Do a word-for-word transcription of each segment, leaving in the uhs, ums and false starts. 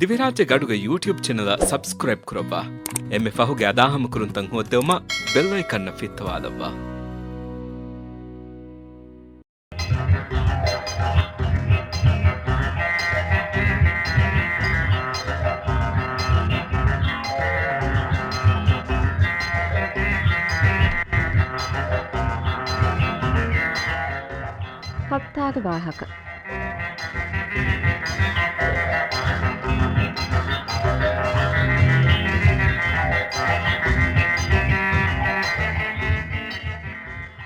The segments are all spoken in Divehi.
ދިވެހިރާއްޖޭގެ އަޑުގެ ޔޫޓިއުބް ޗެނަލަށް ސަބްސްކްރައިބް ކުރައްވާ. އެންމެ ފަހުގެ އަދާހަމަކުރުންތައް ހޯއްދެވުމަށް ބެލް އައިކަންއަށް ފިއްތަވާލައްވާ. ހަފްތާގެ ވާހަކަ.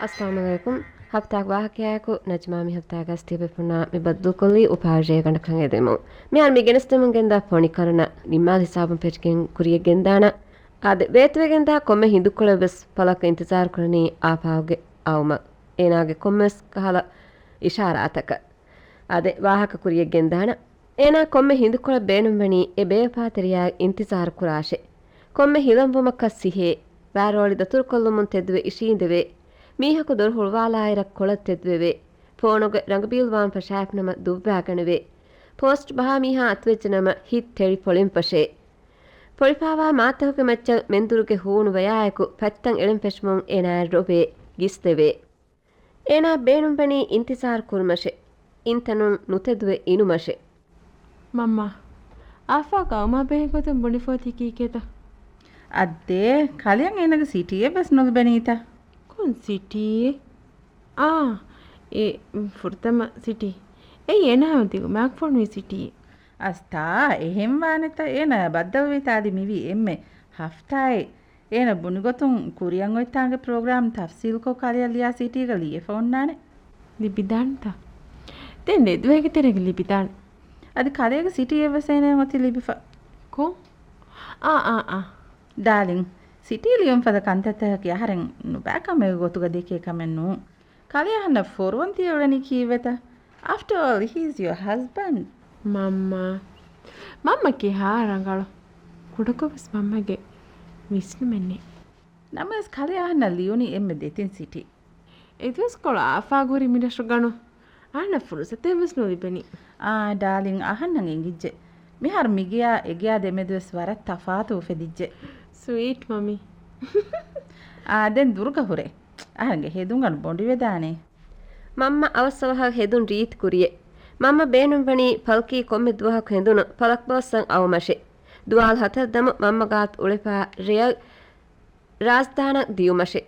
އައްސަލާމު ޢަލައިކުމް. ހަފްތާގެ ވާހަކަޔާއެކު ނަޖްމާ މި ހަފްތާގަ ތިޔަބޭފުޅުންނާ މި ބައްދަލުކޮށްލީ އުފާވެރި ގަނޑަކަށް އެދެމުން. މިހާރު މި ގެނެސްދެމުން ގެންދާ ފޮނި ކަރުނަ ނިންމާލި ހިސާބުން ފެށިގެން ކުރިޔަށް ގެންދާނަން. އާދެ، ވޭތުވެގެންދާ ކޮންމެ ހިނދުކޮޅެއް ވެސް ފަލަކަށް އިންތިޒާރު ކުރަނީ އާފާގެ އައުމަށް. އޭނާގެ ކޮންމެވެސް ކަހަލަ އިޝާރާތަކަށް. އާދެ، ވާހަކަ ކުރިޔަށް ގެންދާނަން. އޭނާ ކޮންމެ ހިނދުކޮޅެއް ބޭނުންވަނީ އެ ބޭފާތެރިޔާ އިންތިޒާރު ކުރާށޭ. ކޮންމެ ހިލަންވުމަކަށް ސިހޭ. ވާރޯޅި ދަތުރުކޮށްލުމުން ތެދުވެ އިށީނދެވޭ. މީހަކު ދޮރު ހުޅުވާލާއިރަށް ކޮޅަށް ތެދުވެވޭ. ފޯނުގެ ރަނގަބީލުވާން ފަށާފިނަމަ ދުއްވާގަނެވޭ. ޕޯސްޓް ބަހާ މީހާ އަތުވެއްޖެނަމަ ހިތް ތެޅި ފޮޅިންފަށޭ. ފޮޅިފާވާ މާތަކުގެ މައްޗަށް މެންދުރުގެ ހޫނު ވަޔާއެކު ފަތްތަން އެޅެން ފެށުމުން އޭނާއަށް ރޮވޭ، ގިސްދެވޭ. އޭނާ ބޭނުންވަނީ އިންތިޒާރު ކުރުމަށެ، އިންތަނުން ނުތެދުވެ އިނުމަށެ. މަންމާ، އާފާގެ އައުމާ ބެހޭ ގޮތުން ބުނިފޯތި ކީކޭތަ؟ އައްދޭ، ކަލެއަށް އޭނަގެ ސިޓީއެއް ވެސް ނުލިބެނީތަ؟ ކޮން ސިޓީއެއް؟ އާ، އެ ފުރަތަމަ ސިޓީ. އެއީ އޭނާ ދިގު މާކްފޯނުވި ސިޓީއެއް. އަސްތާ، އެހެން ވާނެތަ؟ އޭނާ ބައްދަލުވީތާ އަދި މިވީ އެންމެ ހަފްތާއެއް. އޭނަ ބުނިގޮތުން ކުރިއަށް އޮތްތާނގެ ޕްރޮގްރާމް ތަފްސީލްކޮށް ކަލެއަށް ލިޔާ ސިޓީގަ ލިޔެފަ އޮންނާނެ. ލިބިދާނެތަ؟ ދެން ނެދުވެގެ ތެރޭގަ ލިބިދާނެ. އަދި ކަލޭގެ ސިޓީއެއްވެސް އޭނައަށް އޮތީ ލިބިފަ. ކޮން؟ އާ، އާ، އާ. ޑާލިން، ސިޓީ ލިޔުން ފަދަ ކަންތައްތަކަކީ އަހަރެން ނުބައިކަމެއްގެ ގޮތުގަ ދެކޭ ކަމެއް ނޫން. ކަލޭ އަހަންނަށް ފޯރުވަން ތިޔަ އުޅެނީ ކީއްވެތަ؟ After all, he is your husband. މަންމާ. މަންމަ ކިހާ ރަނގަޅު. ކުޑަކޮށްވެސް މަންމަގެ ވިސްނުމެއް ނެތް. ނަމަވެސް ކަލޭ އަހަންނަށް ލިޔުނީ އެންމެ ދެތިން ސިޓީ. އެދުވަސްކޮޅު އާފާގު ހުރި މިރަށު ގަނު. އަހަންނަށް ފުރުސަތެއްވެސް ނުލިބެނީ. އާ، ޑާލިން، އަހަންނަށް އެނގިއްޖެ. މިހާރު މިގެޔާ އެގެޔާ ދެމެދުވެސް ވަރަށް ތަފާތު އުފެދިއްޖެ. ސްވީޓް މަމީ. އާ، ދެން ދުރުގަ ހުރޭ. އަހަރެންގެ ހެދުންގަނޑު ބޮނޑިވެދާނެ. މަންމަ އަވަސްއަވަހަށް ހެދުން ރީތި ކުރިއެ. މަންމަ ބޭނުންވަނީ ފަލްކީ ކޮންމެ ދުވަހަކު ހެނދުނު ފަލަކްބޯއްސަން އައުމަށެ. ދުވާލު ހަތަރު ދަމު މަންމަ ގާތު އުޅެފާ ރެޔަށް ރާޒްދާނަށް ދިޔުމަށެ.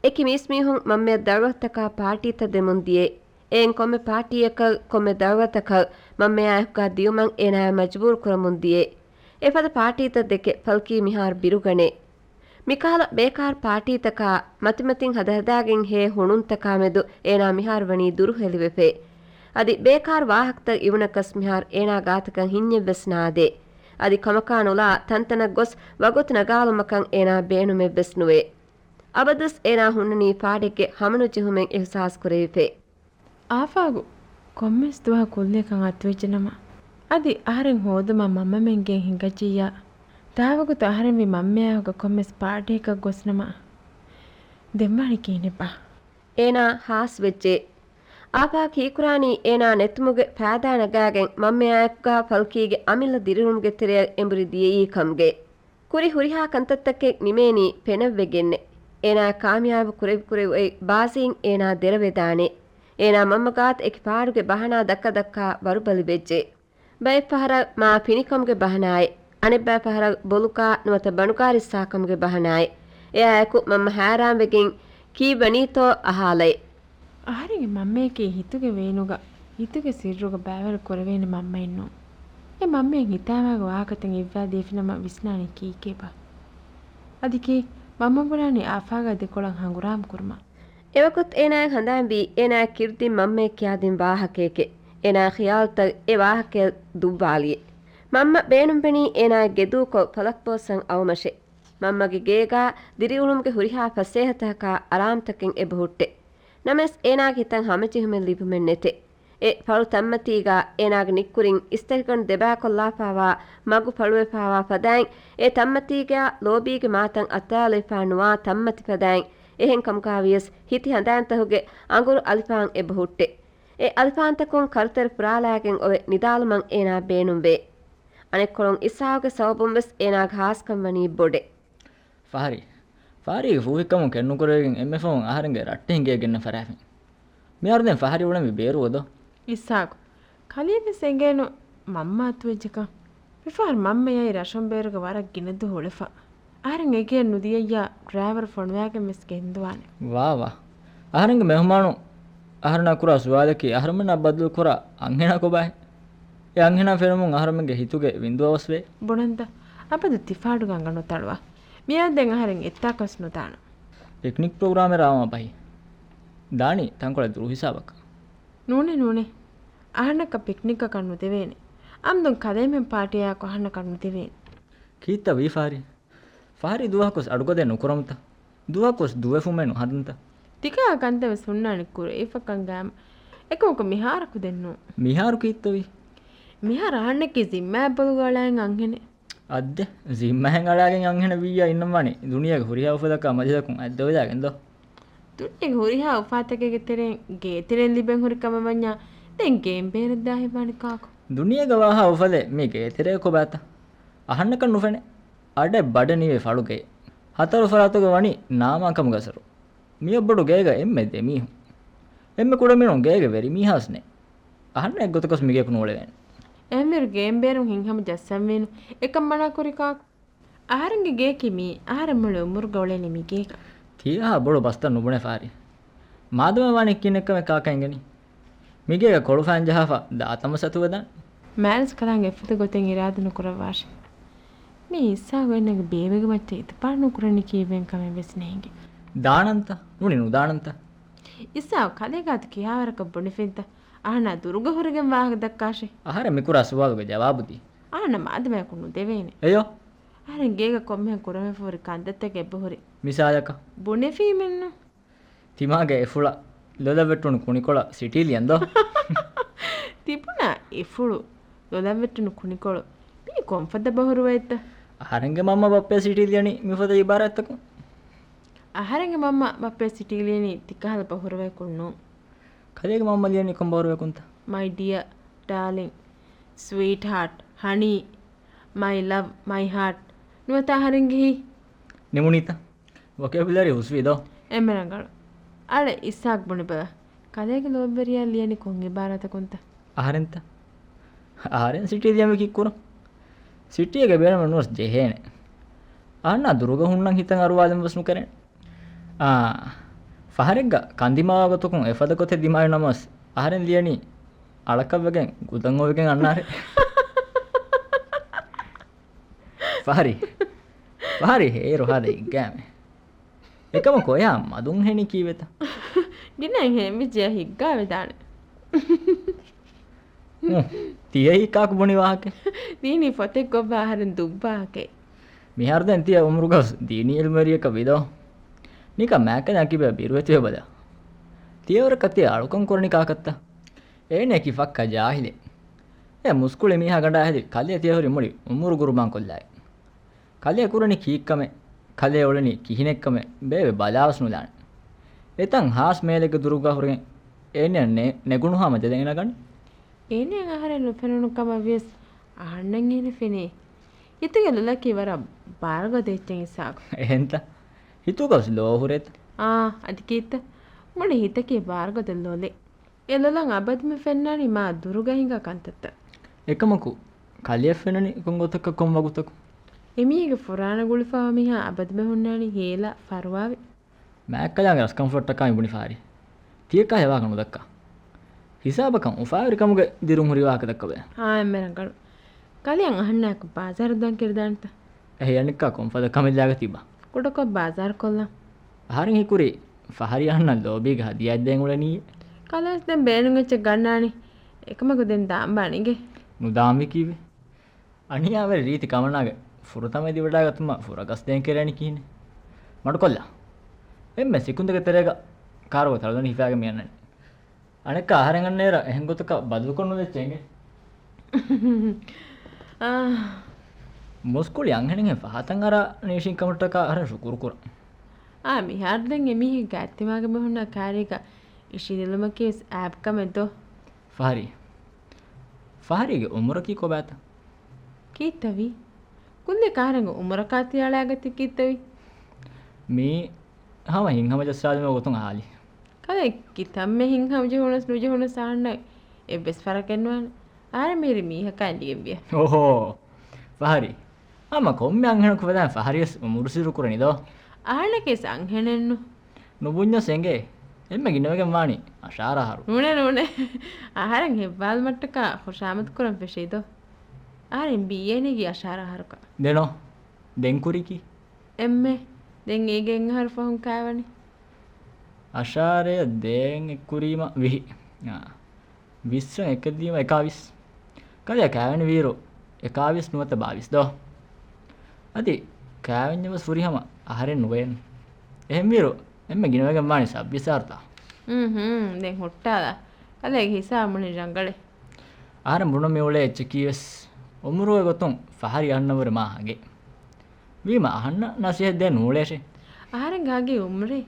އެކި މީސްމީހުން މަންމަޔަށް ދަޢުވަތުތަކާ ޕާޓީތައް ދެމުން ދިޔޭ. އެއިން ކޮންމެ ޕާޓީއަކަށް ކޮންމެ ދަޢުވަތަކަށް މަންމަޔާއެކުގާ ދިޔުމަށް އޭނާޔަށް މަޖުބޫރު ކުރަމުން ދިޔޭ. އެފަދަ ޕާޓީތައް ދެކެ ފަލްކީ މިހާރު ބިރުގަނޭ. މިކަހަލަ ބޭކާރު ޕާޓީތަކާ، މަތިމަތިން ހަދަހަދާގެން ހޭ ހުނުންތަކާ މެދު އޭނާ މިހާރު ވަނީ ދުރުހެލިވެފައި. އަދި ބޭކާރު ވާހަކަތައް އިވުނަކަސް މިހާރު އޭނާ ގާތަކަށް ހިންޏެއްވެސް ނާދޭ. އަދި ކަމަކާ ނުލާ ތަންތަނަށް ގޮސް ވަގުތު ނަގާލުމަކަށް އޭނާ ބޭނުމެއްވެސް ނުވޭ. އަބަދުވެސް އޭނާ ހުންނަނީ ފާޑެއްގެ ހަމަނުޖެހުމެއް އިޙްސާސް ކުރެވިފައި. އާފާގު ކޮންމެސް ދުވަހަކު ކުއްލިއަކަށް އަތުވެއްޖެނަމަ، އަދި އަހަރެން ހޯދުމަށް މަންމަމެން ގެން ހިނގައްޖިއްޔާ، ދާވަގުތު އަހަރެންވީ މަންމަޔާއެކު ކޮންމެސް ޕާޓީއަކަށް ގޮސްނަމަ، ދެންވާނީ ކިހިނެއްބާ؟ އޭނާ ހާސްވެއްޖެ. އާފާ ކީކުރާނީ އޭނާ ނެތުމުގެ ފައިދާ ނަގާގެން މަންމަޔާއެކުގާ ފަލްކީގެ އަމިއްލަ ދިރިއުޅުމުގެ ތެރެއަށް އެނބުރި ދިޔައީ ކަމުގައި. ކުރި ހުރިހާ ކަންތައްތަކެއް ނިމޭނީ ޕެނަށްވެގެންނެ. އޭނާ ކާމިޔާބު ކުރެވި ކުރެވި އޮތް ބާޒީން އޭނާ ދެރަވެދާނެ. އޭނާ މަންމަ ގާތު އެކި ފާޑުގެ ބަހަނާ ދައްކަ ދައްކާ ވަރުބަލި ވެއްޖެ. ބައެއް ފަހަރަށް މާ ފިނިކަމުގެ ބަހަނާއެއް، އަނެއްބައި ފަހަރަށް ބޮލުކާ ނުވަތަ ބަނޑުގާ ރިއްސާކަމުގެ ބަހަނާއެއް. އެއާއެކު މަންމަ ހައިރާންވެގެން ކީއްވަނީތޯ އަހާލައި. އަހަރެންގެ މަންމަޔަކީ ހިތުގެ ވޭނުގަ، ހިތުގެ ސިއްރުގަ ބައިވެރި ކުރެވޭނެ މަންމައެއްނޫން. އެ މަންމައަށް ހިތާމައިގެ ވާހަކަތައް އިއްވާ ދީފިނަމަ ވިސްނާނީ ކީކޭބާ؟ އަދި ކީއް މަންމަ ބުނާނީ އާފާގާ ދެކޮޅަށް ހަނގުރާމަ ކުރުމަށް؟ އެވަގުތު އޭނާއަށް ހަނދާންވީ އޭނާ ކިރުދިން މަންމައަށް ކިޔާދިން ވާހަކަޔެކޭ. އޭނާ ޚިޔާލުތައް އެ ވާހަކަޔަށް ދުއްވާލިއެ. މަންމަ ބޭނުންވަނީ އޭނާއަށް ގެދޫކޮށް ފަލަކްބޯއްސަން އައުމަށެ. މަންމަގެ ގޭގާ ދިރިއުޅުމުގެ ހުރިހާ ފަސޭހަތަކާ އަރާމްތަކެއް އެބަހުއްޓެ. ނަމަވެސް އޭނާގެ ހިތަށް ހަމަޖެހުމެއް ލިބުމެއް ނެތެ. އެ ފަޅު ތަންމަތީގާ އޭނާގެ ނިއްކުރިން އިސްތަށިގަނޑު ދެބައިކޮށްލާފާވާ، މަގު ފަޅުވެފާވާ ފަދައިން އެ ތަންމަތީގެއާ ލޯބީގެ މާތަން އަތާލެވިފާ ނުވާ ތަންމަތި ފަދައިން އެހެން ކަމުގާ ވިޔަސް ހިތި ހަނދާންތަކުގެ އަނގުރު އަލިފާން އެބަހުއްޓެ. އެ އަލިފާންތަކުން ކަރުތެރެ ފުރާލާގެން އޮވެ ނިދާލުމަށް އޭނާ ބޭނުންވޭ. އަނެއްކޮޅުން އިސްހާގުގެ ސަބަބުން ވެސް އޭނާގެ ހާސްކަން ވަނީ ބޮޑެއް. ފަހަރީ. ފަހަރީގެ ފޫހިކަމުން ކެތްނުކުރެވިގެން އެންމެ ފަހުން އަހަރެންގެ ރައްޓެހިން ގެޔަށް ގެންނަ ފަރާފިން. މިހާރު ދެން ފަހަރީ އުޅެންވީ ބޭރުވަދޯ. އިސްހާގު. ކަލީ ވެސް އެނގޭނު މަންމަ އަތުވެއްޖެކަން. މިފަހަރު މަންމަޔާއި ރަށުން ބޭރުގަ ވަރަށް ގިނަ ދުވަހު އުޅެފަ. އަހަރެން އެގެޔަށް ނުދިޔައްޔާ ޑްރައިވަރު ފޮނުވާގެން ވެސް ގެންދުވާނެ. ވާ ވާ. އަހަރެންގެ މެހުމާނު އަހަރެންނާ ކުރާ ސުވާލަކީ އަހަރުމެންނާ ބައްދަލު ކުރާ އަންހެނާ ކޮބާހޭ؟ އެ އަންހެނާ ފެނުމުން އަހަރުމެންގެ ހިތުގެ ވިންދު އަވަސްވޭ. ބުނަންތަ؟ އަބަދު ތިފާޑުގަ އަނގަ ނުތަޅުވާ. މިއަދު ދެން އަހަރެން އެއްތާކަސް ނުދާނަ. ޕިކްނިކް ޕްރޮގްރާމެއް ރާވާ ބަހީ. ދާނީ ތަންކޮޅެއް ދުރު ހިސާބަކަށް. ނޫނޭ ނޫނޭ. އަހަންނަކަށް ޕިކްނިކަކަށް ނުދެވޭނެ. އަމްދުން ކަލޭމެން ޕާޓީއާއެކު އަހަންނަކަށް ނުދެވޭނެ. ކީއްތަ ވީ ފަހަރީ؟ ފަހަރީ ދުވަހަކުސް އަޑުގަދައެއް ނުކުރަމުތަ؟ ދުވަހަކުސް ދުވެފުމެއް ނުހަދަންތަ؟ ތިކާ ކަންތައް ވެސް ހުންނާނެ ކުރެވިފަ ކަން ގާމަ. އެކަމަކު މިހާރަކު ދެން ނޫން. މިހާރު ކީއްތަ ވީ؟ މިހާރު އަހަންނަކީ ޒިންމާއަށް ބޮލުގަ އަޅާގެން އަންހެނެއް. އައްދެ، ޒިންމާއެއް އަޅާގެން އަންހެނެއް ވިއްޔާ އިންނަންވާނީ ދުނިޔޭގެ ހުރިހާ އުފަލަކާ މަޖިލަކުން އަތްދޮވެލާގެން ދޯ؟ ދުނިޔޭގެ ހުރިހާ އުފާތަކެއްގެ ތެރެއިން ގޭތެރެއިން ލިބެން ހުރި ކަމަށް ވަންޏާ، ދެން ގޭން ބޭރަށް ދާހިތްވާނީ ކާކު؟ ދުނިޔޭގަ ވާހާ އުފަލެއް މި ގޭތެރެއަކު ބާތަ؟ އަހަންނަކަށް ނުފެނޭ. އަޑެއް ބަޑެއް ނީވޭ ފަޅުގެ. ހަތަރު ފަރާތުގަ ވަނީ ނާމާ ކަމުގެ އަސަރު. މިއޮއްބޮޑު ގޭގަ އެންމެ ދެމީހުން. އެންމެ ކުޑަމީހުން ގޭގެ ވެރިމީހާސް ނެތް. އަހަންނަށް އެއްގޮތަކަސް މިގޭކު ނޫޅެވޭނެ. އެހެންވީރު ގޭން ބޭރުން ހިތްހަމަ ޖައްސަންވީނު. އެކަން މަނާ ކުރީ ކާކު؟ އަހަރެންގެ ގެޔަކީ މިއީ. އަހަރެން މުޅި އުމުރުގަ އުޅެނީ މި ގޭގަ. ތިޔަހާ ބޮޑު ބަސްތައް ނުބުނެ ފަހަރީ. މާދަމާ ވާނީ ކިހިނެއްކަމެއް ކާކަށް އެނގެނީ؟ މިގޭގަ ކޮޅުފައިން ޖަހާފަ ދާތަންވެސް އަތުވެދާނެ. މާލެސް ކަލާނގެ އެފަދަ ގޮތެއް އިރާދަ ނުކުރައްވާށި. މި އިސްހާގު އޭނާގެ ބޭބެގެ މައްޗަށް އިތުބާރު ނުކުރަނީ ކީއްވެން ކަމެއް ވެސް ނޭނގެ. ދާނަންތަ؟ ނޫނީ ނުދާނަންތަ؟ އިސްހާގު ކަލޭގާތު ކިހާވަރަކަށް ބުނެފިންތަ؟ އަހަންނާ ދުރުގަ ހުރެގެން ވާހަކަ ދައްކާށި. އަހަރެން މިކުރާ ސުވާލުގެ ޖަވާބު ދީ. އަހަންނަށް މާދަމާއެކު ނުދެވޭނެ. އެޔޯ؟ އަހަރެން ގޭގަ ކޮންމެހެން ކުރަން ހުރި ކަންތައްތަކެއް އެބަހުރި. މިސާލަކަށް؟ ބުނެފީމެއްނު. ތިމާގެ އެފުޅަށް ލޮލަށް ވެއްޓުނު ކުނިކޮޅަށް ސިޓީ ލިޔަން ދޯ؟ ތިބުނާ އެފުޅު، ލޮލަށް ވެއްޓުނު ކުނިކޮޅު. މީ ކޮންފަދަ ބަހުރުވައެއްތަ؟ އަހަރެންގެ މަންމަ ބައްޕަޔަށް ސިޓީ ލިޔަނީ މިފަދަ އިބާރާތްތަކުން. އަހަރެންގެ މަންމަ ބައްޕަޔަށް ސިޓީ ލިޔަނީ ތިކަހަލަ ބަހުރުވަޔަކުން ނޫން. ކަލޭގެ މަންމަ ލިޔަނީ ކޮން ބަހުރުވަޔަކުންތަ؟ My dear, darling, sweetheart, honey, my love, my heart. ނުވަތަ އަހަރެންގެ ހިތް. ނިމުނީތަ؟ ވޮކެބުލަރީ ހުސްވީ ދޯ؟ އެންމެ ރަނގަޅު. އަޅެ އިސްހާގް ބުނެބަލަ. ކަލޭގެ ލޯބިވެރިޔާ ލިޔަނީ ކޮން އިބާރާތަކުންތަ؟ އަހަރެންތަ؟ އަހަރެން ސިޓީ ލިޔަންވީ ކީއްކުރަން؟ ސިޓީއެއްގެ ބޭނުމެއް ނުވެސް ޖެހޭނެ. އަހަންނާ ދުރުގަ ހުންނަން ހިތަށް އަރުވާލަން ވެސް ނުކެރޭނެ. އާ، ފަހަރެއްގަ ކަން ދިމާވާ ގޮތަކުން އެފަދަ ގޮތެއް ދިމާވި ނަމަވެސް، އަހަރެން ލިޔަނީ އަޅަކަށްވެގެން ގުދަން އޮވެގެން އަންނާރެ. ފަހަރީ. ފަހަރީ ހޭރު ހާދަ ހިއްގާމެ. އެކަމަކު އޮޔާ މަދުން ހެނީ ކީއްވެތަ؟ ގިނައިން ހެންވިއްޖެޔާ ހިއްގާވެދާނެ. ހު، ތިޔައީ ކާކު ބުނި ވާހަކަ؟ ދީނީ ފޮތެއް ގޮއްވާ އަހަރެން ދުއްވާހަކައެއް. މިހާރު ދެން ތިޔަ އުމުރުގަސް ދީނީ އިލްމުވެރިޔަކަށް ވިދޯ؟ ނިކަ މާކަލާ ކިބަ ބިރުވެތިވެ ބަލަ. ތިޔަވަރަކަށް ތިޔަ އަޅުކަން ކުރަނި ކާކަށްތަ؟ އޭނައަކީ ފައްކާ ޖާހިލެއް. އެ މުސްކުޅި މީހާ ގަނޑާ ހެދި ކަލޭ ތިޔަ ހުރި މުޅި އުމުރު ގުރުބާން ކޮށްލާއި. ކަލޭ ކުރަނީ ކީއްކަމެއް، ކަލޭ އުޅެނީ ކިހިނެއްކަމެއް ބޭބެ ބަލާވެސް ނުލާނެ. އެތަން ހާސް މޭލެއްގެ ދުރުގަ ހުރެގެން އޭނަ ނެ-، ނެގުނުހާ މަޖަލެއް ނަގަނީ. އޭނައަށް އަހަރެން ނުފެނުނު ކަމަށް ވިޔަސް އަހަންނަށް އޭނަ ފެނޭ. ހިތުގެ ލޮލަކީ ވަރަށް ބާރުގަދަ އެއްޗެއް އިސްހާގު. އެހެންތަ؟ ހިތުގަސް ލޯ ހުރޭތަ؟ އާ، އަދި ކީއްތަ؟ މުޅި ހިތަކީ ބާރުގަދަ ލޮލެއް. އެ ލޮލަށް އަބަދުމެ ފެންނާނީ މާ ދުރުގަ ހިނގާ ކަންތައްތައް. އެކަމަކު، ކަލެޔަށް ފެންނަނީ ކޮން ގޮތަކަށް ކޮން ވަގުތަކު؟ އެމީހެއްގެ ފުރާނަ ގުޅިފަވާ މީހާ އަބަދުމެ ހުންނާނީ ހޭލާ ފަރުވާވެ. މާތްކަލާނގެ ރަސްކަންފުށަށްޓަކާ މި ބުނި ފަހަރި. ތިޔަކާ ހެވާކަށް ނުދައްކާ. ހިސާބަކަށް އުފާވެރިކަމުގެ ދިރުން ހުރި ވާހަކަ ދައްކަބަލަ. އާ، އެންމެ ރަނގަޅު. ކަލެޔަށް އަހަންނާއެކު ބާޒާރަށް ދާން ކިރިދާނެތަ؟ އެހެޔަނިކާ ކޮންފަދަ ކަމެއްލާގަ ތިބާ؟ ކުޑަކޮށް ބާޒާރު ކޮށްލަން. އަހަރެން ހީކުރީ ފަހަރި އަހަންނަށް ލޯބީގެ ހަދިޔާއެއް ދޭން އުޅެނީ. ކަލޭސް ދެން ބޭނުން އެއްޗެއް ގަންނާނީ. އެކަމަކު ދެން ދާން ބާނީގެ. ނުދާންވީ ކީއްވެ؟ އަނިޔާވެރި ރީތި ކަމަނާގެ ފުރަތަމަ އެދިވަޑާގަތުމަށް ފުރަގަސް ދޭން ކެރޭނީ ކިހިނެއް؟ މަޑުކޮށްލާ. އެންމެ ސިކުންތެއްގެ ތެރޭގަ ކާރުގެ ތަޅުދަނޑި ހިފާގެން މި އަންނަނީ. އަނެއްކާ އަހަރެން އަންނައިރަށް އެހެން ގޮތަކަށް ބަދަލުކޮށް ނުދެއްޗޭ އިނގޭ. އާ. މުސްކުޅި އަންހެނެއްހެން ފަހަތަށް އަރާ ނީށިން ކަމަށްޓަކާ އަހަރެން ޝުކުރު ކުރަން. އާ، މިހާރު ދެން އެމީހެއްގެ އަތްތިމާގެ މެހުންނާ ކާރީގަ އިށީނެލުމަކީވެސް އާބްކަމެއް ދޯ؟ ފަހަރީ. ފަހަރީގެ އުމުރަކީ ކޮބާތަ؟ ކީއްތަވީ؟ ކުއްލި ކަހަރެންގެ އުމުރަކާ ތިޔާޅާގަތި ކީއްތަވީ؟ މީ ހަމަ ހިތްހަމަޖައްސާލުމުގެ ގޮތުން އާލި. ކަލޭ ކިތަންމެ ހިތްހަމަޖެހުނަސް ނުޖެހުނަސް އަހަންނަށް އެއްވެސް ފަރަކެއް ނުވާނެ. އަހަރެން މިހިރީ މީހަކާ އެނގިގެންވިޔަ. އޯހޯ. ފަހަރީ. ހަމަ ކޮންމެ އަންހެނަކު ފަދައިން ފަހަރީވެސް އުމުރު ސިއްރު ކުރަނީ ދޯ؟ އަހަންނަކީ އަންހެނެއްނު. ނުބުންޏަސް އެނގޭ. އެންމެ ގިނަވެގެން ވާނީ އަށާރަ އަހަރު. ނޫނޭ، ނޫނޭ. އަހަރެން ހެއްވާލުމަށްޓަކާ ޚުޝާމަދު ކުރަން ފެށީ ދޯ؟ އަހަރެން ބީއޭނީގީ އަށާރަ އަހަރަކަށް. ދެނޯ. ދެން ކުރީކީ؟ އެންމެ. ދެން އޭގެ އެއް އަހަރު ފަހުން ކާވަނީ؟ އަށާރަޔަށް ދޭން އެއްކުރީމަ ވިހި. އާ. ވިއްސަށް އެކެއްލީމަ އެކާވީސް. ކަލޭ ކާވެނިވީއިރު އެކާވީސް ނުވަތަ ބާވީސް ދޯ؟ އަދި ކާވެންޏަށް ވެސް ފުރިހަމަ އަހަރެއް ނުވޭނު. އެހެންވީއިރު އެންމެ ގިނަވެގެން ވާނީ ސައްބީސް އަހަރުތާ. ހުން، ހުން، ދެން ހުއްޓާލާ. ކަލޭގެ ހިސާބު މުޅިން ރަނގަޅޭ. އަހަރެން ބުނަން މިއުޅޭ އެއްޗަކީވެސް އުމުރުގެ ގޮތުން ފަހަރި އަހަންނަށްވުރެ މާ ހަގޭ. ވީމަ އަހަންނަށް ނަސޭހަތް ދޭން ނޫޅޭށޭ. އަހަރެންގެ ހަގީ އުމުރޭ.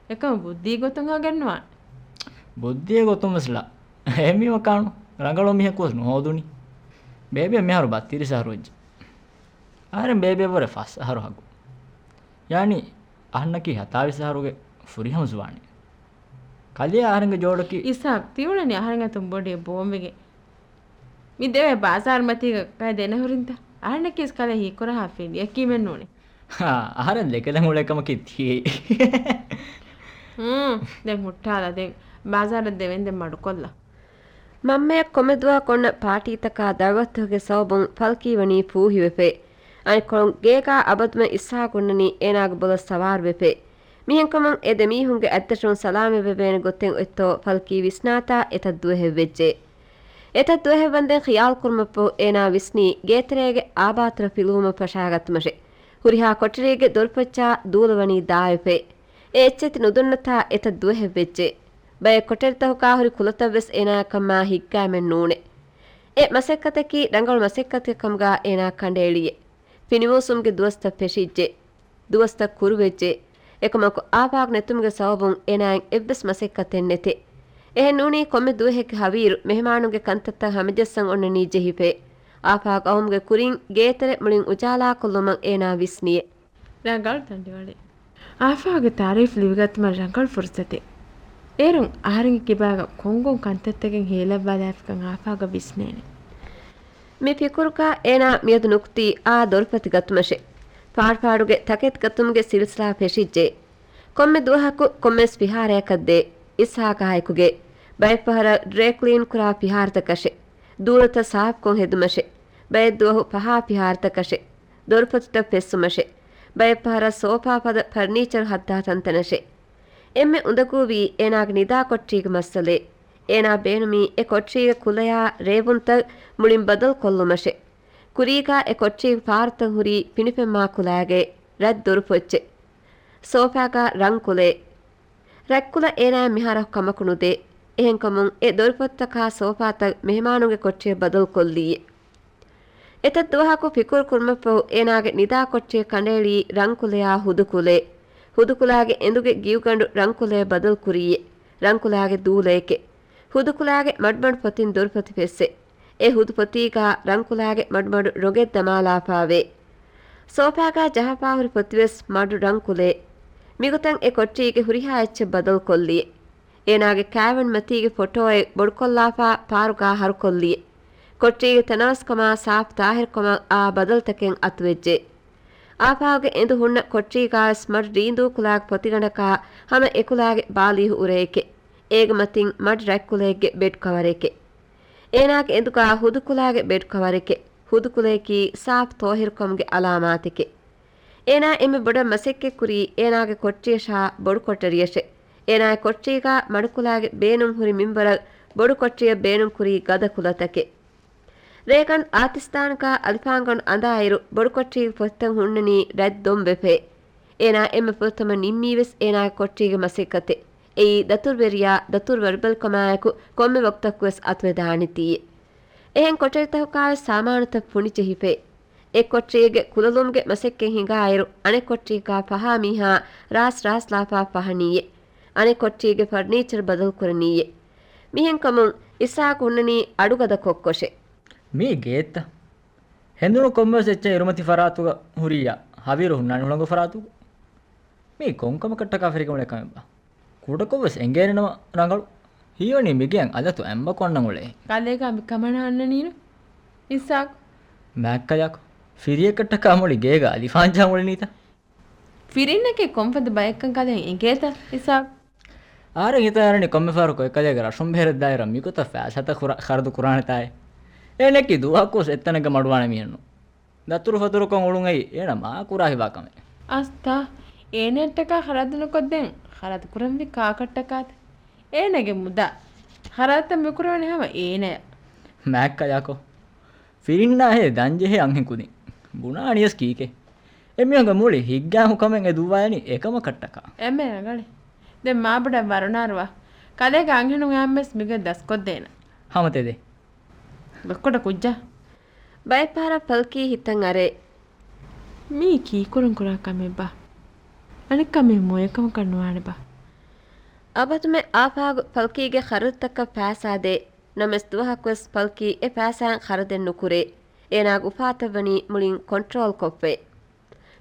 އެކަމަކު ބުއްދީ ގޮތުން ހަގެއްނުވާނެ. ބުއްދީ ގޮތުން ވެސް ލާ. އެހެންވީމަ ކާނު. ރަނގަޅު މީހަކު ވެސް ނުހޯދުނީ. ބޭބެ މިހާރު ބައްތިރީސް އަހަރު ވެއްޖެ. އަހަރެން ބޭބެއަށްވުރެ ފަސް އަހަރު ހަގު. ޔާނީ އަހަންނަކީ ހަތާވީސް އަހަރުގެ ފުރިހަމަ ޒުވާނެއް. ކަލޭ އަހަރެންގެ ޖޯޑަކީ. އިސްހާޤް، ތިއުޅެނީ އަހަރެން އަތުން ބޮޑިއެއް ބޯންވެގެން. މި ދެވޭ ބާޒާރު މަތީގަ ކައި ދެނެހުރިންތަ؟ އަހަންނަކީސް ކަލޭ ހީކުރާހާ ފިނޑިއަކީމެއްނޫނޭ. ހާ، އަހަރެން ދެކެލަން އުޅޭ ކަމަކީ ތިޔޭ. ހުން، ދެން ހުއްޓާލާ ދެން. ބާޒާރަށް ދެވެން ދެން މަޑުކޮށްލާ. މަންމަޔަށް ކޮންމެ ދުވަހަކު އޮންނަ ޕާޓީތަކާ ދަޢުވަތުތަކުގެ ސަބަބުން ފަލްކީ ވަނީ ފޫހިވެފައި. އަނެއްކޮޅުން ގޭގާ އަބަދުމެ އިސްހާޤު އޮންނަނީ އޭނާގެ ބޮލަށް ސަވާރުވެފައި. މިހެންކަމުން އެ ދެ މީހުންގެ އަތްދަށުން ސަލާމަތްވެވޭނެ ގޮތެއް އޮތްތޯ ފަލްކީ ވިސްނާތާ އެތައް ދުވަހެއް ވެއްޖެ. އެތައް ދުވަހެއް ވަންދެން ޚިޔާލު ކުރުމަށްފަހު އޭނާ ވިސްނީ ގޭތެރޭގެ އާބާތުރަ ފިލުވުމަށް ފަށާގަތުމަށެ. ހުރިހާ ކޮޓަރީގެ ދޮރުފައްޗާ ދޫލަ ވަނީ ދާވެފައި. އެ އެއްޗެތި ނުދުންނަތާ އެތައް ދުވަހެއް ވެއްޖެ. ބައެއް ކޮޓަރިތަކުގާ ހުރި ކުލަތައްވެސް އޭނާއަށް ކަމާ ހިއްގާމެއް ނޫނޭ. އެ މަސައްކަތަކީ ރަނގަޅު މަސައްކަތެއް ކަމުގާ އޭނާ ކަނޑައެޅިއެ. ފިނިވޫސުމުގެ ދުވަސްތައް ފެށިއްޖެ. ދުވަސްތައް ކުރުވެއްޖެ. އެކަމަކު އާފާގު ނެތުމުގެ ސަބަބުން އޭނާއަށް އެއްވެސް މަސައްކަތެއް ނެތެ. އެހެން ނޫނީ ކޮންމެ ދުވަހެއްގެ ހަވީރު މެހެމާނުންގެ ކަންތައްތައް ހަމަޖައްސަން އޮންނަނީ ޖެހިފައި. އާފާގު އައުމުގެ ކުރިން ގޭތެރެ މުޅިން އުޖާލާކޮށްލުމަށް އޭނާ ވިސްނިއެ. ރަނގަޅު ތަނޑިވަޅެއް. އާފާގެ ތާރީފް ލިބިގަތުމަށް ރަނގަޅު ފުރުސަތެއް. އޭރުން އަހަރެންގެ ކިބާގަ ކޮންކޮން ކަންތައްތަކެއް ހޭލައްވާލާފިކަން އާފާގަ ވިސްނޭނެ. މި ފިކުރުގަ އޭނާ މިއަދު ނުކުތީ އާ ދޮރުފަތި ގަތުމަށެ. ފާޑުފާޑުގެ ތަކެތި ގަތުމުގެ ސިލްސިލާ ފެށިއްޖެ. ކޮންމެ ދުވަހަކު ކޮންމެސް ފިހާރަޔަކަށް ދޭ. އިސްހާޤާއެކުގެ. ބައެއްފަހަރަށް ޑްރޭކްލީން ކުރާ ފިހާރަތަކަށެ. ދޫލަތައް ސާފުކޮށް ހެދުމަށެ. ބައެއް ދުވަހު ފަހާ ފިހާރަތަކަށެ. ދޮރުފޮތިތައް ފެއްސުމަށެ. ބައެއްފަހަރަށް ސޯފާ ފަދަ ފަރުނީޗަރު ހައްދާ ތަންތަނަށެ. އެންމެ އުނދަގޫވީ އޭނާގެ ނިދާ ކޮޓަރީގެ މައްސަލައެއް. އޭނާ ބޭނުމީ އެ ކޮޓަރީގެ ކުލަޔާ ރޭވުންތައް މުޅިން ބަދަލު ކޮށްލުމަށެ. ކުރީގާ އެ ކޮޓަރީގެ ފާރުތައް ހުރީ ފިނިފެންމާ ކުލައިގެ ރަތް ދޮރުފޮއްޗެއް. ސޯފާގާ ރަންކުލައެއް. ރަތްކުލަ އޭނާއަށް މިހާރަކު ކަމަކު ނުދޭ. އެހެންކަމުން އެ ދޮރުފޮތަކާ ސޯފާތައް މެހެމާނުންގެ ކޮޓަރިއަށް ބަދަލުކޮށްލީ. އެތައް ދުވަހަކު ފިކުރު ކުރުމަށްފަހު އޭނާގެ ނިދާ ކޮޓަރިއަށް ކަނޑައެޅީ ރަންކުލަޔާ ހުދުކުލައެއް. ހުދުކުލާގެ އެނދުގެ ގިޔުގަނޑު ރަންކުލަޔަށް ބަދަލުކުރީއެއް. ރަންކުލާގެ ދޫލައެކެ. ހުދުކުލާގެ މަޑުމަޑު ފޮތިން ދޮރުފޮތި ފެއްސެ. އެ ހުދު ފޮތީގާ ރަންކުލާގެ މަޑުމަޑު ރޮގެއް ދަމާލާފާވޭ. ސޯފާގާ ޖަހާފާހުރި ފޮތިވެސް މަޑު ރަންކުލައެއް. މިގޮތަށް އެ ކޮޓަރީގެ ހުރިހާ އެއްޗެއް ބަދަލުކޮށްލިއެ. އޭނާގެ ކާވެނި މަތީގެ ފޮޓޯއެއް ބޮޑުކޮށްލާފާ ޕާރުގާ ހަރުކޮށްލިއެ. ކޮޓަރީގެ ތަނަވަސްކަމާ ސާފު ތާހިރުކަމަށް އާ ބަދަލުތަކެއް އަތުވެއްޖެ. އާފާގެ އެނދު ހުންނަ ކޮޓަރީގާވެސް މަޑު ރީނދޫ ކުލާގެ ފޮތިގަނޑަކާ ހަމަ އެކުލާގެ ބާލީހު އުރައެކެ. އޭގެ މަތިން މަޑު ރަތްކުލައެއްގެ ބެޑް ކަވަރެކެ. އޭނާގެ އެނދުގާ ހުދުކުލާގެ ބެޑް ކަވަރެކެ. ހުދުކުލައަކީ ސާފު ތޯހިރުކަމުގެ އަލާމާތެކެ. އޭނާ އެންމެ ބޮޑަށް މަސައްކަތްކުރީ އޭނާގެ ކޮޓަރިއަށާ ބޮޑު ކޮޓަރިއަށެ. އޭނާގެ ކޮޓަރީގާ މަޑުކުލާގެ ބޭނުން ހުރި މިންވަރަށް ބޮޑު ކޮޓަރިއަށް ބޭނުންކުރީ ގަދަ ކުލަތަކެ. ރޭގަނޑު އާތިސްދާނުގާ އަލިފާންގަނޑު އަނދާއިރު ބޮޑުކޮޓަރީގެ ފޮތިތައް ހުންނަނީ ރަތް ދޮން ވެފައި. އޭނާ އެންމެ ފުރަތަމަ ނިންމީވެސް އޭނާގެ ކޮޓަރީގެ މަސައްކަތެއް. އެއީ ދަތުރުވެރިޔާ ދަތުރު ވަރުބަލިކަމާއެކު ކޮންމެ ވަގުތަކުވެސް އަތުވެދާނެތީ. އެހެން ކޮޓަރިތަކުގާވެސް ސާމާނުތައް ފުނިޖެހިފައި. އެއް ކޮޓަރީގެ ކުލަލުމުގެ މަސައްކަތް ހިނގާއިރު، އަނެއް ކޮޓަރީގާ ފަހާ މީހާ ރާސް ރާސްލާފާ ފަހަނީއޭ. އަނެއް ކޮޓަރީގެ ފަރުނީޗަރު ބަދަލުކުރަނީއޭ. މިހެންކަމުން އިސްހާޤު ހުންނަނީ އަޑުގަދަ ކޮށްކޮށެ. މީ ގޭތަ؟ ހެނދުނު ކޮންމެވެސް އެއްޗެއް އިރުމަތި ފަރާތުގަ ހުރިއްޔާ، ހަވީރު ހުންނާނީ ހުޅަނގު ފަރާތުގަ. މީ ކޮންކަމަކަށްޓަކާ ފިރިގެ މުޅޭ ކަމެއްބާ؟ ކުޑަކޮށްވެސް އެނގޭނެ ނަމަ ރަނގަޅު. ހީވަނީ މިގެއަށް އަލަތު އެއްމަ ކޮންނަން އުޅޭ. ކަލޭގާ މި ކަމަނާ އަންނަނީނު. އިސާގު. މާތްކަލާކޮ. ފިރިއެއްކަށްޓަކާ މުޅި ގޭގަ އަލިފާން ޖަހަން އުޅެނީތަ؟ ފިރިންނަކީ ކޮންފަދަ ބައެއްކަން ކަލޭ އެނގޭތަ އިސާގު؟ އާރެއް ހިތަށް އަރަނީ ކޮންމެ ފަހަރަކު އެކަލޭގެ ރަށުން ބޭރަށް ދާއިރަށް މިގޮތަށް ފައިސާތައް ޚުރ-، ޚަރަދު ކުރާނެތާއޭ. އޭނައަކީ ދުވަހަކުވެސް އެއްތަނެއްގަ މަޑުވާނެ މީހެއްނު. ދަތުރުފަތުރުކޮށް އުޅުން އެއީ އޭނަ މާ ކުރާ ހިބާ ކަމެއް. އަސްތާ، އޭނައަށްޓަކާ ޚަރަދު ނުކޮށްދޭން ޚަރަދު ކުރަންވީ ކާކަށްޓަކާތަ؟ އޭނަގެ މުދާ. ޚަރަދުތައް މިކުރެވެނީ ހަމަ އޭނަޔަށް. މާތްކަލާކޮ. ފިރިންނާހޭ ދަންޖެހޭ އަންހެން ކުދިން. ބުނާނީވެސް ކީކޭ؟ އެމީހުންގެ މުޅި ހިތްގައިމު ކަމެއް އެ ދުއްވާލަނީ އެކަމަކަށްޓަކާ. އެންމެ ރަނގަޅޭ. ދެން މާބޮޑަށް ވަރުނާރުވާ. ކަލޭގެ އަންހެނުން އައިމަސް މިގޮތް ދަސްކޮށްދޭނަން. ހަމަ ތެދޭ. ގޮއްކޮޑަ ކުއްޖާ. ބައެއްފަހަރަށް ފަލްކީ ހިތަށް އަރޭ. މީ ކީކުރަން ކުރާ ކަމެއްބާ؟ އަނެއްކާ މީ މޮޔަކަމަކަށް ނުވާނެބާ؟ އަބަދުމެ އާފާގު ފަލްކީގެ ޚަރަދުތަކަށް ފައިސާ ދޭ. ނަމަވެސް ދުވަހަކުވެސް ފަލްކީ އެ ފައިސާއިން ޚަރަދެއް ނުކުރޭ. އޭނާގެ އުފާތައް ވަނީ މުޅިން ކޮންޓްރޯލް ކޮށްފައި.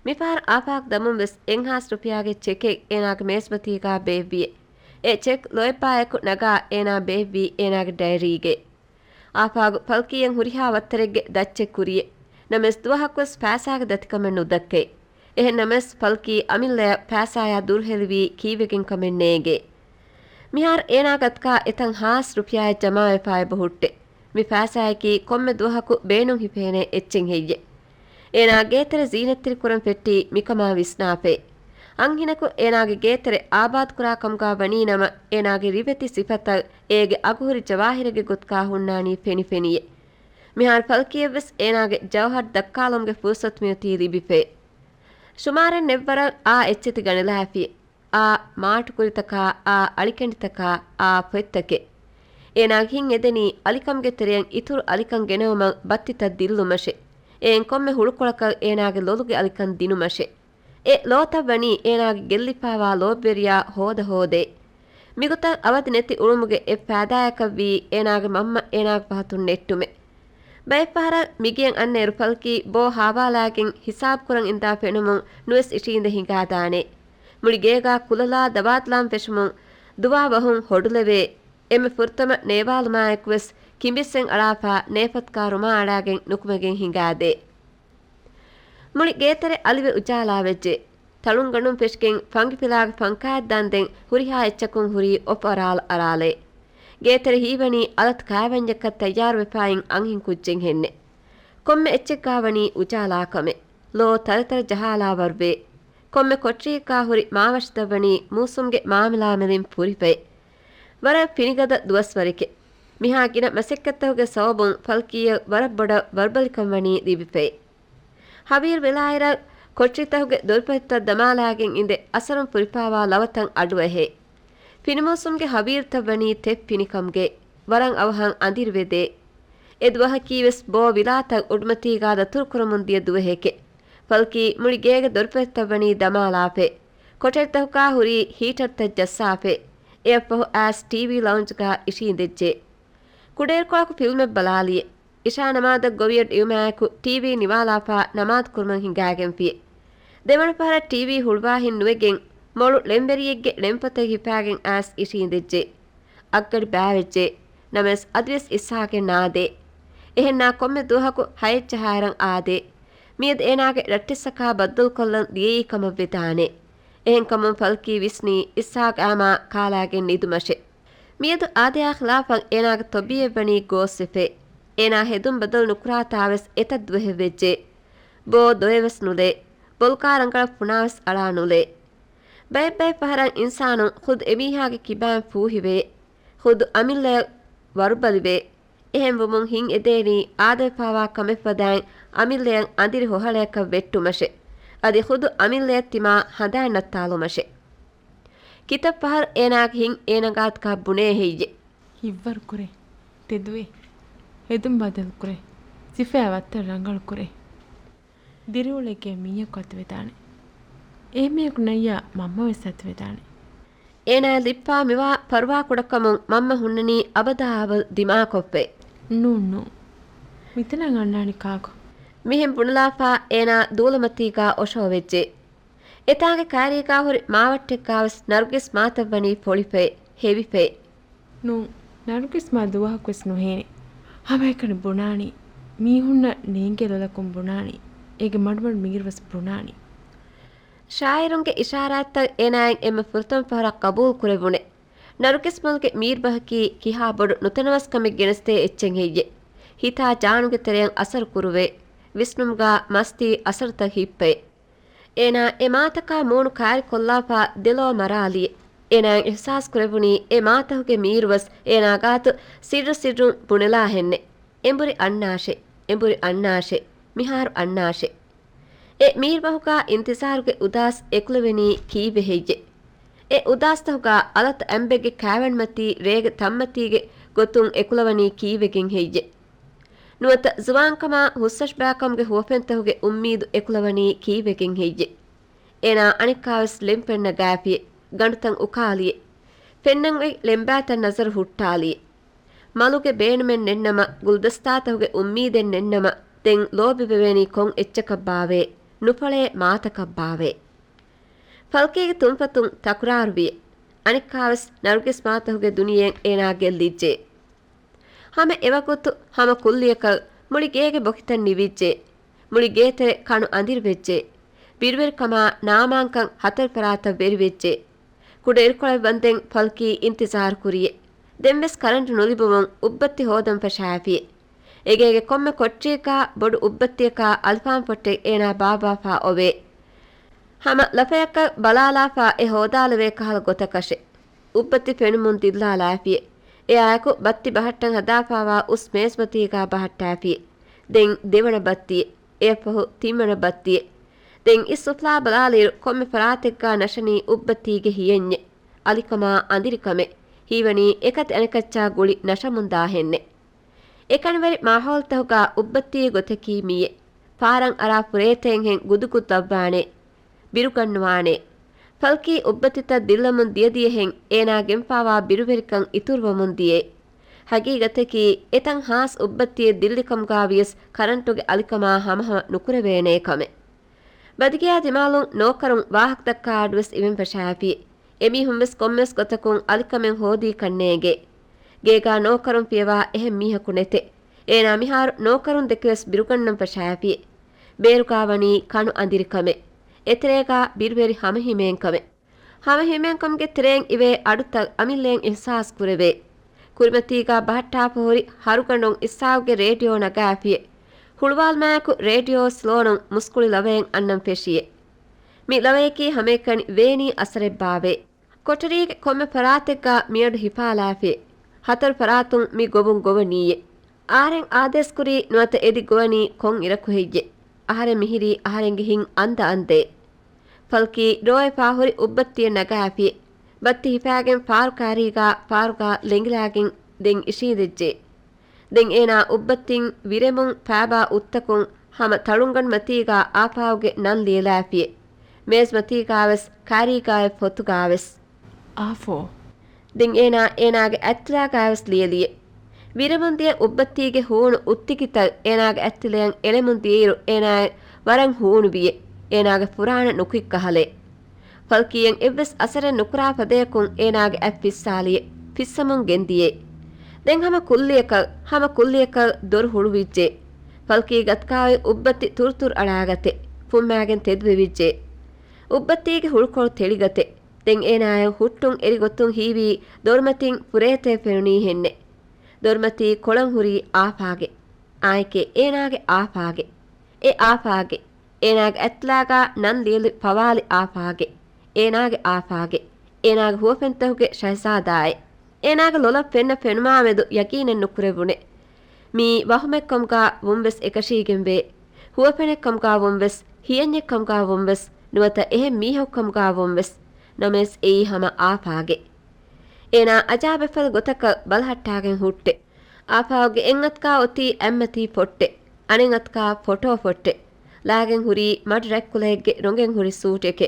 މިފަހަރު އާފާގު ދަމުން ވެސް އެއްހާސް ރުފިޔާގެ ޗެކެއް އޭނާގެ މޭޒްމަތީގާ ބޭއްވިއެ. އެ ޗެކް ލޯތްބާއެކު ނަގާ އޭނާ ބޭއްވީ އޭނާގެ ޑައިރީގެ. އާފާގު ފަލްކީއަށް ހުރިހާ ވައްތަރެއްގެ ދައްޗެއް ކުރިއެ. ނަމަވެސް ދުވަހަކުވެސް ފައިސާގެ ދަތިކަމެއް ނުދައްކައި. އެހެން ނަމަވެސް ފަލްކީ އަމިއްލަޔަށް ފައިސާޔާ ދުރުހެލިވީ ކީއްވެގެން ކަމެއް ނޭނގޭ. މިހާރު އޭނާގެ އަތުގާ އެތައް ހާސް ރުފިޔާއެއް ޖަމާވެފާ އެބަހުއްޓެ. މި ފައިސާއަކީ ކޮންމެ ދުވަހަކު ބޭނުން ހިފޭނެ އެއްޗެއް ހެއްޔެ؟ އޭނާ ގޭތެރެ ޒީނަތްތެރިކުރަން ފެއްޓީ މިކަމާ ވިސްނާފައި. އަންހެނަކު އޭނާގެ ގޭތެރެ އާބާދުކުރާ ކަމުގާ ވަނީނަމަ، އޭނާގެ ރިވެތި ސިފަތައް އޭގެ އަގުހުރި ޖަވާހިރެއްގެ ގޮތުގާ ހުންނާނީ ފެނިފެނިއެ. މިހާރު ފަލްކީއަށްވެސް އޭނާގެ ޖައުހަރު ދައްކާލުމުގެ ފުރުސަތު މިއޮތީ ލިބިފައި. ޝުމާރެއް ނެތްވަރަށް އާ އެއްޗެތި ގަނެލާފި. އާ މާޓުކުރިތަކާ، އާ އަޅިކަނޑިތަކާ، އާ ފޮތްތަކެއް. އޭނާގެ ހިތް އެދެނީ އަލިކަމުގެ ތެރެއަށް އިތުރު އަލިކަން ގެނައުމަށް ބައްތިތައް ދިއްލުމަށެ. އެއިން ކޮންމެ ހުޅުކޮޅަކަށް އޭނާގެ ލޮލުގެ އަލިކަން ދިނުމަށެ. އެ ލޯތައް ވަނީ އޭނާގެ ގެއްލިފާވާ ލޯބިވެރިޔާ ހޯދަ ހޯދޭ. މިގޮތަށް އަވަދި ނެތި އުޅުމުގެ އެއް ފައިދާއަކަށްވީ އޭނާގެ މަންމަ އޭނާގެ ފަހަތުން ނެއްޓުމެ. ބައެއްފަހަރަށް މިގެއަށް އަންނައިރު ފަލްކީ ބޯ ހާވާލާގެން ހިސާބުކުރަން އިންދާ ފެނުމުން ނުވެސް އިށީނދެ ހިނގާދާނެ. މުޅި ގޭގާ ކުލަލާ ދަބާތަލާން ފެށުމުން ދުވާ ވަހުން ހޮޑުލެވޭ. އެންމެ ފުރަތަމަ ނޭވާލުމާއެކުވެސް ކިނބިއްސެން އަޅާފާ ނޭފަތުގާ ރުމާ އަޅާގެން ނުކުމެގެން ހިނގާދޭ. މުޅި ގޭތެރެ އަލިވެ އުޖާލާވެއްޖެ. ތަޅުންގަނޑުން ފެށިގެން ފަންގިފިލާގެ ފަންކާއަށް ދާންދެން ހުރިހާ އެއްޗަކުން ހުރީ އޮފް އަރާލް އަރާލޭ. ގޭތެރެ ހީވަނީ އަލަތު ކާވެންޏަކަށް ތައްޔާރުވެފާއިން އަންހެން ކުއްޖެއްހެންނެއް. ކޮންމެ އެއްޗެއްގާ ވަނީ އުޖާލާ ކަމެއް. ލޯ ތަރަތަރަ ޖަހާލާ ވަރުވޭ. ކޮންމެ ކޮޓަރިއެއްގާ ހުރި މާވަށިތައް ވަނީ މޫސުމްގެ މާމަލާމެލިން ފުރިފައި. ވަރަށް ފިނިގަދަ ދުވަސްވަރެކެއް. މިހާ ގިނަ މަސައްކަތްތަކުގެ ސަބަބުން ފަލްކީއަށް ވަރަށް ބޮޑަށް ވަރުބަލިކަން ވަނީ ލިބިފައި. ހަވީރު ވެލާއިރަށް ކޮޓަރިތަކުގެ ދޮރުފަތިތައް ދަމާލާގެން އިނދެ އަސަރުން ފުރިފާވާ ލަވަތައް އަޑުއަހޭ. ފިނިމޫސުމްގެ ހަވީރުތައް ވަނީ ތެއް ފިނިކަމުގެ، ވަރަށް އަވަހަށް އަނދިރިވެދޭ. އެ ދުވަހަކީވެސް ބޯ ވިލާތައް އުޑުމަތީގާ ދަތުރުކުރަމުން ދިޔަ ދުވަހެކެ. ފަލްކީ މުޅި ގޭގެ ދޮރުފަތިތައް ވަނީ ދަމާލާފަ. ކޮޓަރިތަކުގާ ހުރީ ހީޓަރުތައް ޖައްސާފަ. އެއަށްފަހު އައިސް ޓީވީ ލައުންޖްގާ އިށީނދެއްޖެ. ކުޑައިރުކޮޅަކު ފިލްމެއް ބަލާލިއެ. އިޝާ ނަމާދަށް ގޮވިއަށް އިވުމާއެކު ޓީވީ ނިވާލާފާ ނަމާދު ކުރުމަށް ހިނގާގެންފިއެ. ދެވަނަ ފަހަރަށް ޓީވީ ހުޅުވާހިން ނުވެގެން، މޮޅު ޅެންވެރިއެއްގެ ޅެންފޮތެއް ހިފާގެން އައިސް އިށީނދެއްޖެ. އަށްގަޑި ބާވެއްޖެ. ނަމަވެސް އަދިވެސް އިސްހާގެން ނާދޭ. އެހެންނާ ކޮންމެ ދުވަހަކު ހައެއްޖަހާއިރަށް އާދޭ. މިއަދު އޭނާގެ ރައްޓެއްސަކާ ބައްދަލުކޮށްލަން ދިޔައީ ކަމަށް ވެދާނެ. އެހެންކަމުން ފަލްކީ ވިސްނީ އިސްހާގް އާމާ ކާލާގެން ނިދުމަށެ. މިއަދު އާދަޔާ ޚިލާފަށް އޭނާގެ ތޮބީއެއްވަނީ ގޯސްވެފަ. އޭނާ ހެދުން ބަދަލު ނުކުރާތާވެސް އެތައް ދުވަހެއްވެއްޖެ. ބޯ ދޮވެވެސް ނުލޭ. ބޮލުކާ ރަނގަޅަށް ފުނާވެސް އަޅާ ނުލޭ. ބައެއް ބައެއް ފަހަރަށް އިންސާނުން ޚުދު އެމީހާގެ ކިބައިން ފޫހިވޭ. ޚުދު އަމިއްލަޔަށް ވަރުބަލިވޭ. އެހެންވުމުން ހިތް އެދޭނީ އާދަވެފާވާ ކަމެއްފަދައިން އަމިއްލަޔަށް އަނދިރި ހޮހަޅަޔަކަށް ވެއްޓުމަށެ. އަދި ޚުދު އަމިއްލަޔަށް ތިމާ ހަނދާން ނައްތާލުމަށެ. ކިތައް ފަހަރު އޭނާގެ ހިތް އޭނަގާތަކާ ބުނޭ ހެއްޔެ؟ ހިތްވަރު ކުރޭ. ތެދުވޭ. ހެދުން ބަދަލު ކުރޭ. ސިފައާ ވައްތަރު ރަނގަޅު ކުރޭ. ދިރިއުޅޭ ގޭ މީހަކު އަތުވެދާނެ. އެހެން މީހަކު ނައްޔާ މަންމަވެސް އަތުވެދާނެ. އޭނާ ލިއްޕާ މިވާ ފަރުވާ ކުޑަކަމުން މަންމަ ހުންނަނީ އަބަދާ އަވަލް ދިމާކޮށްފައި. ނޫން، ނޫން. މިތަނަށް އަންނާނީ ކާކު؟ މިހެން ބުނެލާފާ އޭނާ ދޫލަމަތީގާ އޮށޯވެއްޖެ. އެތާނގެ ކައިރީގާ ހުރި މާވައްޓެއްގާވެސް ނަރުގިސް މާތަށް ވަނީ ފޮޅިފައި، ހެވިފައި. ނޫން، ނަރުގިސް މާ ދުވަހަކުވެސް ނުހޭނެ. ހަމައެކަނި ބުނާނީ. މީހުންނަށް ނޭނގޭ ލޮލަކުން ބުނާނީ. އޭގެ މަޑުމަޑު މިނިރުވެސް ބުނާނީ. ޝާއިރުންގެ އިޝާރާތްތައް އޭނާއަށް އެންމެ ފުރަތަމަ ފަހަރަށް ޤަބޫލު ކުރެވުނެ. ނަރުގިސް މަލްގެ މީރުބަހަކީ ކިހާ ބޮޑު ނުތަނަވަސްކަމެއް ގެނެސްދޭ އެއްޗެއް ހެއްޔެ؟ ހިތާ ޖާނުގެ ތެރެއަށް އަސަރު ކުރުވޭ. ވިސްނުމުގާ މަސްތީ އަސަރުތައް ހިއްޕައި. އޭނާ އެ މާތަކާ މޫނު ކާރި ކޮށްލާފާ ދެލޯ މަރާލިއެ. އޭނާއަށް އިޙްސާސް ކުރެވުނީ އެ މާތަހުގެ މީރުވަސް އޭނާ ގާތު ސިއްރު ސިއްރުން ބުނެލާހެންނެ. އެނބުރި އަންނާށޭ، އެނބުރި އަންނާށޭ، މިހާރު އަންނާށޭ. އެ މީރުބަހުގާ އިންތިޒާރުގެ އުދާސް އެކުލެވެނީ ކީއްވެ ހެއްޔެ؟ އެ އުދާސްތަހުގާ އަލަތު އަނބެއްގެ ކާވެންމަތީ ރޭގެ ތަންމަތީގެ ގޮތުން އެކުލަވަނީ ކީއްވެގެން ހެއްޔެ؟ ނުވަތަ ޒުވާންކަމާ ހުސްއަށްބާކަމުގެ ހުވަފެންތަހުގެ އުއްމީދު އެކުލަވަނީ ކީއްވެގެން ހެއްޔެ؟ އޭނާ އަނެއްކާވެސް ޅެން ފެންނަ ގާފިއެ، ގަނޑުތައް އުކާލިއެ، ފެންނަން އޮތް ޅެންބާތައް ނަޒަރު ހުއްޓާލިއެ. މަލުގެ ބޭނުމެއް ނެތްނަމަ، ގުލްދަސްތާތަހުގެ އުއްމީދެއް ނެތްނަމަ، ދެން ލޯބިވެވޭނީ ކޮން އެއްޗަކަށްބާވޭ؟ ނުފަޅޭ މާތަކަށްބާވޭ؟ ފަލްކީގެ ތުންފަތުން ތަކުރާރުވިއެ. އަނެއްކާވެސް ނަރުގިސް މާތަހުގެ ދުނިޔެއަށް އޭނާ ގެއްލިއްޖެ. ހަމަ އެވަގުތު ހަމަ ކުއްލިއަކަށް މުޅި ގޭގެ ބޮކިތައް ނިވިއްޖެ. މުޅި ގޭތެރެ ކަނު އަނދިރިވެއްޖެ. ބިރުވެރިކަމާ ނާމާންކަން ހަތަރު ފަރާތަށް ވެރިވެއްޖެ. ކުޑަ އިރުކޮޅެއް ވަންދެން ފަލްކީ އިންތިޒާރު ކުރިއެ. ދެންވެސް ކަރަންޓު ނުލިބުމުން އުއްބައްތި ހޯދަން ފަށާފިއެ. އެގޭގެ ކޮންމެ ކޮޓަރީގާ ބޮޑު އުއްބައްތިއަކާ އަލިފާން ފޮއްޓެއް އޭނާ ބާއްވާފާ އޮވޭ. ހަމަ ލަފަޔަކަށް ބަލާލާފާ އެ ހޯދާލެވޭ ކަހަލަ ގޮތަކަށެ. އުއްބައްތި ފެނުމުން ދިއްލާލާފިއެ. އެއާއެކު ބައްތި ބަހައްޓަން ހަދާފާވާ އުސް މޭޒުމަތީގާ ބަހައްޓާފިއެ. ދެން ދެވަނަ ބައްތިއެ. އެއަށްފަހު ތިންވަނަ ބައްތިއެ. ދެން އިސް އުފުލާ ބަލާލިއިރު ކޮންމެ ފަރާތެއްގާ ނަށަނީ އުއްބައްތީގެ ހިޔެއްޏެ. އަލިކަމާ އަނދިރިކަމެ. ހީވަނީ އެކަތި އަނެކައްޗާ ގުޅި ނަށަމުންދާހެންނެ. އެކަނިވެރި މާހައުލްތަހުގާ އުއްބައްތީގެ ގޮތަކީ މިއެ. ފާރަށް އަރާ ފުރޭތައެއްހެން ގުދުގުދު ލައްވާނެ. ބިރުގަންނުވާނެ. ފަލްކީ އުއްބައްތިތައް ދިއްލަމުން ދިޔަދިޔަހެން އޭނާ ގެންފާވާ ބިރުވެރިކަން އިތުރުވަމުން ދިޔައެ. ހަގީގަތަކީ އެތަން ހާސް އުއްބައްތިއެއް ދިއްލިކަމުގާ ވިޔަސް ކަރަންޓުގެ އަލިކަމާ ހަމަހަމަ ނުކުރެވޭނޭ ކަމެއް. ބަދިގެޔާ ދިމާލުން ނޯކަރުން ވާހަކަދައްކާ އަޑުވެސް އިވެން ފަށާފި. އެމީހުންވެސް ކޮންމެވެސް ގޮތަކުން އަލިކަމެއް ހޯދީ ކަންނޭނގެ. ގޭގާ ނޯކަރުން ފިޔަވާ އެހެން މީހަކު ނެތެ. އޭނާ މިހާރު ނޯކަރުން ދެކެވެސް ބިރުގަންނަން ފަށާފި. ބޭރުގާ ވަނީ ކަނު އަނދިރިކަމެއް. އެތެރޭގާ ބިރުވެރި ހަމަހިމޭންކަމެއް. ހަމަހިމޭންކަމުގެ ތެރެއިން އިވޭ އަޑުތައް އަމިއްލައިން އިޙްސާސް ކުރެވޭ. ކުރިމަތީގާ ބަހައްޓާފަ ހުރި ހަރުގަނޑުން އިސްސާގުގެ ރޭޑިއޯ ނަގާފިއެ. ހުޅުވާލުމާއެކު ރޭޑިއޯ ސްލޯނުން މުސްކުޅި ލަވައެއް އަންނަން ފެށިއެ. މި ލަވަޔަކީ ހަމައެކަނި ވޭނީ އަސަރެއްބާވޭ. ކޮޓަރީގެ ކޮންމެ ފަރާތެއްގާ މިއަޑު ހިފާލާފި. ހަތަރު ފަރާތުން މި ގޮވުން ގޮވަނީއޭ. އަހަރެން އާދޭސްކުރީ ނުވަތަ އެދި ގޮވަނީ ކޮން އިރަކު ހެއްޔޭ؟ އަހަރެން މިހިރީ އަހަރެންގެ ހިތް އަނދަ އަނދޭ. ފަލްކީ ރޯއެފާ ހުރި އުއްބައްތިއެއް ނަގާފި. ބައްތި ހިފާގެން ފާރު ކާރީގާ ފާރުގާ ލެނގިލާގެން ދެން އިށީނދެއްޖެ. ދެން އޭނާ އުއްބައްތިން ވިރެމުން ފާބާ އުއްތަކުން ހަމަ ތަޅުންގަނޑުމަތީގާ އާފާގެ ނަން ލިޔެލާފި. މޭޒުމަތީގާވެސް ކާރީގާވެސް ފޮތުގާވެސް. އާފޯ. ދެން އޭނާ އޭނާގެ އަތްތިލާގާވެސް ލިޔެލިއެ. ވިރެމުން ދިޔަ އުއްބައްތީގެ ހޫނު އުއްތިކިތައް އޭނާގެ އަތްތިލަޔަށް އެޅެމުން ދިޔައިރު އޭނާއަށް ވަރަށް ހޫނުވިއެ. އޭނާގެ ފުރާނަ ނުކުތްކަހަލައެ. ފަލްކީއަށް އެއްވެސް އަސަރެއް ނުކުރާ ފަދަޔަކުން އޭނާގެ އަތް ފިއްސާލިއެ. ފިއްސަމުން ގެންދިޔެ. ދެން ހަމަ ކުއްލިއަކަށް، ހަމަ ކުއްލިއަކަށް ދޮރު ހުޅުވިއްޖެ. ފަލްކީ ގަތުކާއި އުއްބައްތި ތުރުތުރު އަޅާގަތެ. ފުންމާގެން ތެދުވެވިއްޖެ. އުއްބައްތީގެ ހުޅުކޮޅު ތެޅިގަތެ. ދެން އޭނާއަށް ހުއްޓުން އެރިގޮތުން ހީވީ ދޮރުމަތިން ފުރޭތައެއް ފެނުނީހެންނެ. ދޮރުމަތީ ކޮޅަށް ހުރީ އާފާގެ. އާނއެކޭ އޭނާގެ އާފާގެ. އެ އާފާގެ. އޭނާގެ އަތްލާގާ ނަން ލިޔެލި ފަވާލި އާފާގެ. އޭނާގެ އާފާގެ. އޭނާގެ ހުވަފެންތަކުގެ ޝަހްޒާދާއެ. އޭނާގެ ލޮލަށް ފެންނަ ފެނުމާމެދު ޔަގީނެއް ނުކުރެވުނެ. މީ ވަހުމެއްކަމުގާ ވުންވެސް އެކަށީގެންވޭ. ހުވަފެނެއްކަމުގާ ވުންވެސް، ހިޔަންޏެއްކަމުގާ ވުންވެސް، ނުވަތަ އެހެން މީހަކުކަމުގާ ވުންވެސް، ނަމަވެސް އެއީ ހަމަ އާފާގެ. އޭނާ އަޖާބެއްފަދަ ގޮތަކަށް ބަލަހައްޓާގެން ހުއްޓެ. އާފާގެ އެއްއަތަކާ އޮތީ އަތްމަތީ ފޮއްޓެއް، އަނެއްއަތަކާ ފޮޓޯ ފޮއްޓެއް. ލާގެން ހުރީ މަޑު ރަތްކުލައެއްގެ ރޮނގެން ހުރި ސޫޓެކެ.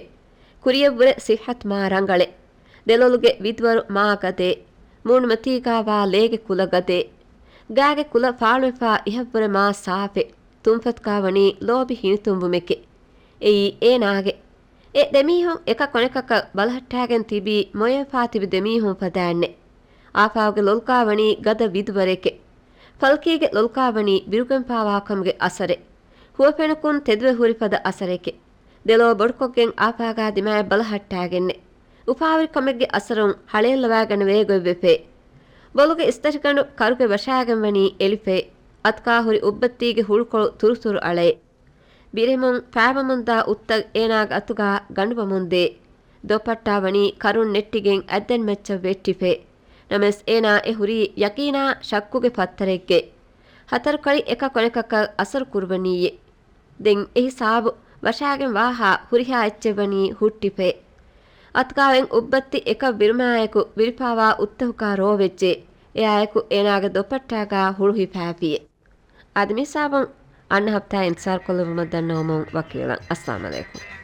ކުރިއަށްވުރެ ސިއްހަތު މާ ރަނގަޅެ. ދެލޮލުގެ ވިދުވަރު މާ ގަދޭ. މޫނުމަތީގާވާ ލޭގެ ކުލަ ގަދޭ. ގާގެ ކުލަ ފާޅުވެފާ އިހަށްވުރެ މާ ސާފެ. ތުންފަތުގާ ވަނީ ލޯބި ހިނިތުންވުމެކޭ. އެއީ އޭނާގެ. އެ ދެމީހުން އެކަކު އަނެކަކަށް ބަލަހައްޓާގެން ތިބީ މޮޔަވެފާ ތިބި ދެމީހުން ފަދައިންނޭ. އާފާގެ ލޮލުގާ ވަނީ ގަދަ ވިދުވަރެކޭ. ފަލްކީގެ ލޮލުގާ ވަނީ ބިރުގެންފާވާކަމުގެ އަސަރެއް. ހުވަފެނަކުން ތެދުވެ ހުރި ފަދަ އަސަރެކޭ. ދެލޯ ބޮޑުކޮށްގެން އާފާގާ ދިމާއަށް ބަލަހައްޓާގެންނޭ. އުފާވެރިކަމެއްގެ އަސަރުން ހަޅޭއްލަވާގަނެވޭ ގޮތްވެފޭ. ބޮލުގެ އިސްތަށިގަނޑު ކަރުގެ ވަށާގެން ވަނީ އެޅިފޭ. އަތުގާ ހުރި އުއްބައްތީގެ ހުޅުކޮޅު ތުރުތުރު އަޅައޭ. ބިރެމުން ފާވަމުންދާ އުއްތައް އޭނާގެ އަތުގާ ގަނޑުވަމުންދޭ. ދޮޕައްޓާ ވަނީ ކަރުން ނެއްޓިގެން އަތްދަނޑިމައްޗަށް ވެއްޓިފޭ. ނަމަވެސް އޭނާ އެ ހުރީ ޔަގީނާ ޝައްކުގެ ފައްތަރެއްގައޭ. ހަތަރު ކަޅި އެކަކު އަނެކަކަށް އަސަރު ކުރުވަނީއޭ. ދެން އެ ހިސާބު ވަށާގެން ވާހާ ހުރިހާ އެއްޗެއް ވަނީ ހުއްޓިފޭ. އަތުގާ އޮތް އުއްބައްތި އެކަށް ވިރުމާއެކު ވިރިފާވާ އުއްތަކުގާ ރޯވެއްޖެ. އެއާއެކު އޭނާގެ ދޮޕައްޓާގާ ހުޅު ހިފާފިޔޭ. އަދި މި ހިސާބުން އަންނަ ހަފްތާ އިންތިޒާރުކޮށްލެވުމަށް ދަންނަވަމުން ވަކިވެލަން. އައްސަލާމް އަލައިކުމް.